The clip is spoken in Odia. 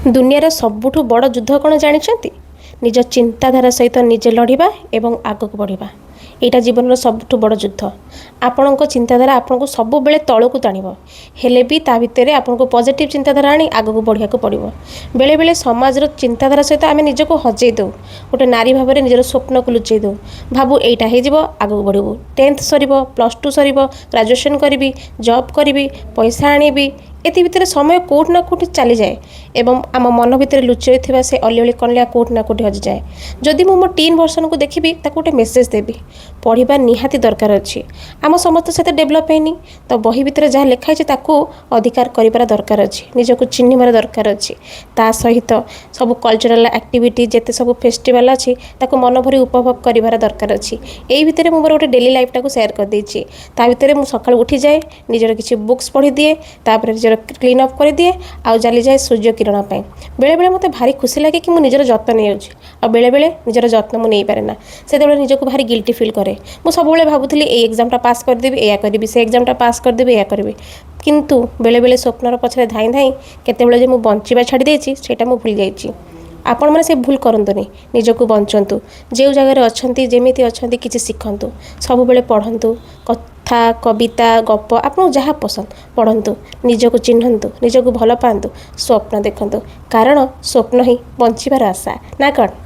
ଦୁନିଆର ସବୁଠୁ ବଡ଼ ଯୁଦ୍ଧ କ'ଣ ଜାଣିଛନ୍ତି? ନିଜ ଚିନ୍ତାଧାରା ସହିତ ନିଜେ ଲଢ଼ିବା ଏବଂ ଆଗକୁ ବଢ଼ିବା। ଏଇଟା ଜୀବନର ସବୁଠୁ ବଡ଼ ଯୁଦ୍ଧ। ଆପଣଙ୍କ ଚିନ୍ତାଧାରା ଆପଣଙ୍କୁ ସବୁବେଳେ ତଳକୁ ଟାଣିବ, ହେଲେ ବି ତା ଭିତରେ ଆପଣଙ୍କୁ ପଜିଟିଭ୍ ଚିନ୍ତାଧାରା ଆଣି ଆଗକୁ ବଢ଼ିବାକୁ ପଡ଼ିବ। ବେଳେବେଳେ ସମାଜର ଚିନ୍ତାଧାରା ସହିତ ଆମେ ନିଜକୁ ହଜେଇ ଦେଉ। ଗୋଟେ ନାରୀ ଭାବରେ ନିଜର ସ୍ୱପ୍ନକୁ ଲୁଚେଇ ଦେଉ। ଭାବୁ ଏଇଟା ହେଇଯିବ, ଆଗକୁ ବଢ଼ିବୁ, 10th ସରିବ, +2 ସରିବ, ଗ୍ରାଜୁଏସନ୍ କରିବି, ଜବ୍ କରିବି, ପଇସା ଆଣିବି। ଏଥି ଭିତରେ ସମୟ କେଉଁଠି ନା କେଉଁଠି ଚାଲିଯାଏ ଏବଂ ଆମ ମନ ଭିତରେ ଲୁଚି ଥିବା ସେ ଅଲିଅଳି କନ୍ୟା କେଉଁଠି ନା କେଉଁଠି ହଜିଯାଏ। ଯଦି ମୁଁ ମୋ ଟିନ୍ ଭର୍ସନକୁ ଦେଖିବି, ତାକୁ ଗୋଟେ ମେସେଜ୍ ଦେବି, ପଢ଼ିବା ନିହାତି ଦରକାର ଅଛି। ଆମ ସମସ୍ତ ସହିତ ଡେଭଲପ୍ ହେଇନି ତ ବହି ଭିତରେ ଯାହା ଲେଖା ହେଇଛି, ତାକୁ ଅଧିକାର କରିବାର ଦରକାର ଅଛି। ନିଜକୁ ଚିହ୍ନିବାର ଦରକାର ଅଛି। ତା ସହିତ ସବୁ କଲଚରାଲ୍ ଆକ୍ଟିଭିଟି, ଯେତେ ସବୁ ଫେଷ୍ଟିଭାଲ୍ ଅଛି, ତାକୁ ମନ ଭରି ଉପଭୋଗ କରିବାର ଦରକାର ଅଛି। ଏଇ ଭିତରେ ମୁଁ ମୋର ଗୋଟେ ଡେଲି ଲାଇଫ୍ଟାକୁ ସେୟାର କରିଦେଇଛି। ତା ଭିତରେ ମୁଁ ସକାଳୁ ଉଠିଯାଏ, ନିଜର କିଛି ବୁକ୍ସ ପଢ଼ିଦିଏ, ତାପରେ ନିଜର କ୍ଲିନ୍ ଅପ୍ କରିଦିଏ ଆଉ ଚାଲିଯାଏ ସୂର୍ଯ୍ୟ କିରଣ ପାଇଁ। ବେଳେବେଳେ ମୋତେ ଭାରି ଖୁସି ଲାଗେ କି ମୁଁ ନିଜର ଯତ୍ନ ନେଇଯାଉଛି ଆଉ ବେଳେବେଳେ ନିଜର ଯତ୍ନ ମୁଁ ନେଇପାରେ ନା। ସେତେବେଳେ ନିଜକୁ ଭାରି ଗିଲ୍ଟି ଫିଲ୍ କରେ। ମୁଁ ସବୁବେଳେ ଭାବୁଥିଲି, ଏଇ ଏକ୍ଜାମ୍ଟା ପାସ୍ କରିଦେବି, ଏଇଆ କରିବି, ସେ ଏକ୍ଜାମ୍ଟା ପାସ୍ କରିଦେବି, ଏଇଆ କରିବି। କିନ୍ତୁ ବେଳେବେଳେ ସ୍ୱପ୍ନର ପଛରେ ଧାଇଁ ଧାଇଁ କେତେବେଳେ ଯେ ମୁଁ ବଞ୍ଚିବା ଛାଡ଼ି ଦେଇଛି, ସେଇଟା ମୁଁ ଭୁଲି ଯାଇଛି। ଆପଣମାନେ ସେ ଭୁଲ କରନ୍ତୁନି। ନିଜକୁ ବଞ୍ଚନ୍ତୁ। ଯେଉଁ ଜାଗାରେ ଅଛନ୍ତି, ଯେମିତି ଅଛନ୍ତି, କିଛି ଶିଖନ୍ତୁ। ସବୁବେଳେ ପଢ଼ନ୍ତୁ, କଥା, କବିତା, ଗପ, ଆପଣଙ୍କୁ ଯାହା ପସନ୍ଦ ପଢ଼ନ୍ତୁ। ନିଜକୁ ଚିହ୍ନନ୍ତୁ, ନିଜକୁ ଭଲ ପାଆନ୍ତୁ, ସ୍ୱପ୍ନ ଦେଖନ୍ତୁ, କାରଣ ସ୍ୱପ୍ନ ହିଁ ବଞ୍ଚିବାର ଆଶା, ନା କ'ଣ?